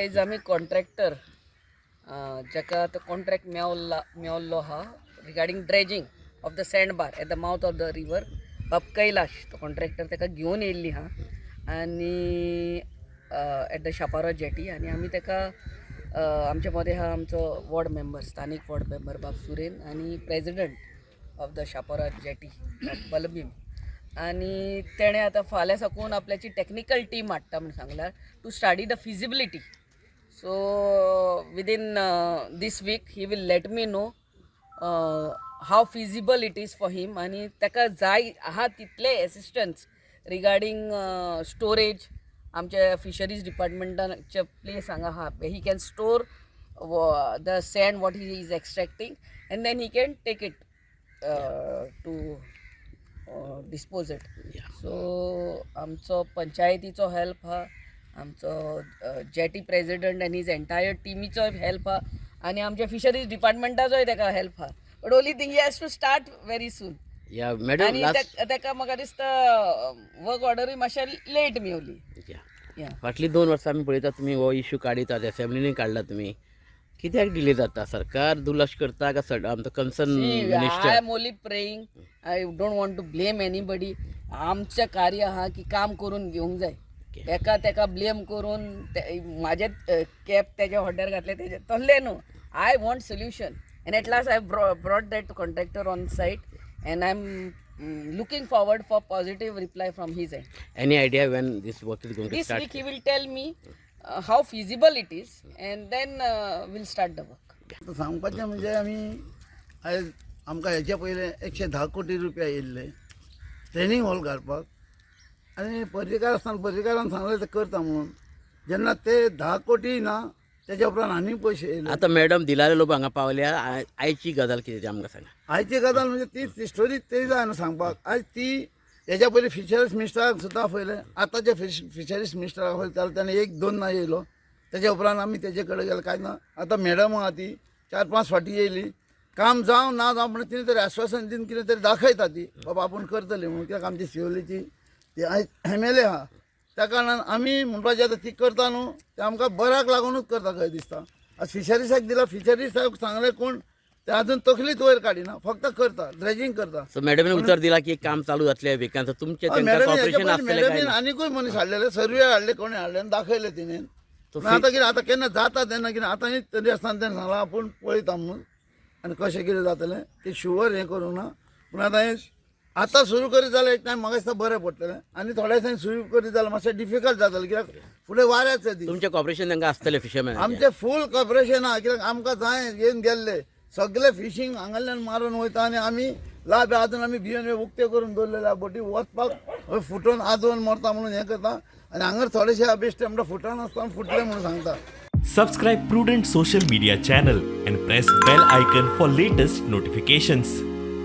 As आमी contractor जाका आतां कॉन्ट्रॅक्ट मेवला मेवल्लो आहा regarding dredging of the sand bar at the mouth of the river, बाब कैलाश तो कॉन्ट्रॅक्टर ताका घेवन येयल्ली आहा आनी एट the Chapora jetty. आनी आमी ताका आमच्या मदें आहा आमचो वॉर्ड मेंबर, स्थानीक वॉर्ड मेंबर बाब सुरेन आनी president of the Chapora jetty बाब बलभीम. आनी तेणें आतां फाल्यां साकून आपल्याची टॅक्निकल टीम हाडटा म्हूण सांगलां to study the feasibility. So within this week he will let me know how feasible it is for him. आनी ताका जाय आहा तितले एसिस्टन्स रिगार्डींग स्टोरेज, आमच्या फिशरीज डिपार्टमेंटाचे प्लेस हांगा आहा, he can store the sand what he is extracting and then he can take it to dispose it. So आमचो पंचायतीचो help आहा, आमचो jetty president and his entire टिमीचो help आहा आनी आमच्या fisheries डिपार्टमेंटाचोय ताका हेल्प आहा, but only thing, he has to start very soon. या madam. आनी लास्ट ताका म्हाका दिसता वर्क ऑर्डरूय मातशें लेट मेवली. या. फाटलीं 2 वर्सां आमी पळयता, तुमी हो इशू काडितात, एसेंब्लीनी काडला. तुमी कित्याक डिले जाता? सरकार दुर्लक्ष करता का आमचो concern I minister? am only praying. I don't want to blame anybody. आमचें कार्य आहा की काम करून घेवंक जाय. एका तेका ब्लेम करून म्हाजें कॅप तेज्या होड्ड्यार घातलें तेजें तसलें न्हू. I want solution and at last I brought that contractor on site and I am looking forward for positive reply from his end. Any idea when this work is going to This start? week he will tell me how feasible it is and then we'll start the work. आतां सांगपाचें म्हणजे आमी आयज आमकां हेच्या पयलें 110 कोटी रुपया येयल्ले ट्रेनींग हॉल घालपाक आनी पर्रीकार आसतना पर्रीकारान सांगलें ते करता म्हणून. जेन्ना ते 10 कोटी ना, तेच्या उपरांत आनी पयशे येयले. आतां मॅडम दिलारे लोक हांगा पावल्या. आयची गजाल कितें ती आमकां सांगा. आयची गजाल म्हणजे तीच स्टोरी ती जाय न्हू सांगपाक. आयज ती हेच्या पयलीं फिशरीज मिनिस्टराक सुद्दां आपयलें, आतांच्या फिशरीज मिनिस्टराक आपयलें जाल्यार ताणें एक दोन ना येयलो. तेच्या उपरांत आमी तेजे कडेन गेले, कांय ना. आतां मॅडम आहा ती चार पांच फावटी येयली. काम जावं ना जावं, पण तिणें तरी आश्वासन दिवन कितें तरी दाखयता ती बाबा आपूण करतली म्हणून. कित्याक आमची शिवोलेची ती आयज एमएलए आहा, त्या कारणान आमी म्हणपाचें आतां ती करता न्हू, ते आमकां बऱ्याक लागूनच करता खंय दिसता. आतां फिशरीजाक दिला, फिशरीजाक सांगलें कोण ते अजून तकलीच वयर काडिना, फक्त करता ड्रेजींग करता. सो मॅडमीन उतर दिला की काम चालू जातलें विकान. तुमचें तांकां मॅडमीन कॉपरेशन आसतलें काय मॅडमीन ना? आनिकूय मनीस हाडलेले, सर्वे हाडले, कोणी हाडले आनी दाखयले तिणें. तो पूण आतां कितें, आतां केन्ना जाता तेन्ना कितें, आतां तरी आसतना तेणें सांगलां आपूण पळयता म्हणून आनी कशें कितें जातलें तें शुवर हें करूंक ना. पूण आतां हें आतां सुरू करीत जाल्यार एक टायम म्हाका दिसता बरें पडटलें आनी थोड्या दिसांनी सुरू करीत जाल्यार मातशें डिफिकल्ट जातलें, कित्याक फुडें वाऱ्याचे दीस. तुमचें कॉपरेशन तांकां आसतलें फिशरमॅन? आमचें फूल कॉपरेशन आहा, कित्याक आमकां जाय येवन गेल्ले सगळे फिशींग हांगाल्यान मारून वयता आनी आमी लाभ अजून आमी भिवन उक्ते करून दवरलेले आहा. बोटी वचपाक हय फुटून आजोवन मरता म्हणून हें करता आनी हांगर थोडेशे बेश्टे म्हणटा फुटन आसतना फुटले म्हणून सांगता. Subscribe Prudent Social Media channel and press bell icon for latest notifications.